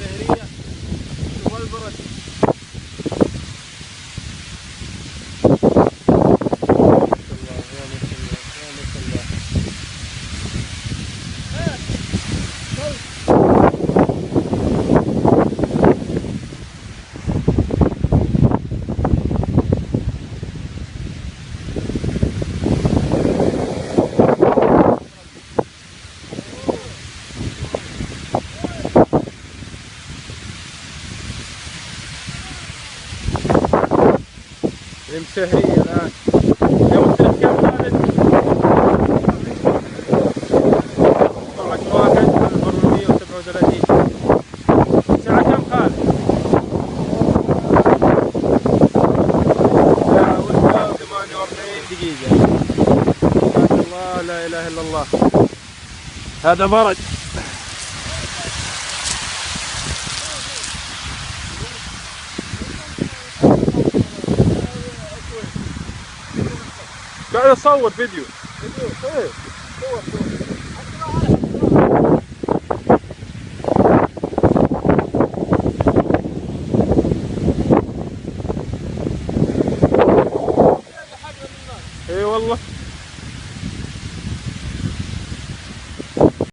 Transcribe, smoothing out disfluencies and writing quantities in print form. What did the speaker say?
المسهرية. شوف البرد. الله يا ما شاء الله، يا ما شاء الله. المسهرية الآن. اليوم التاريخ كم خالد؟ 15/1 1437. الساعة كم خالد؟ الساعة 1:48. ما شاء الله، لا إله إلا الله. هذا برد. قاعد اصور فيديو. فيديو. ايه.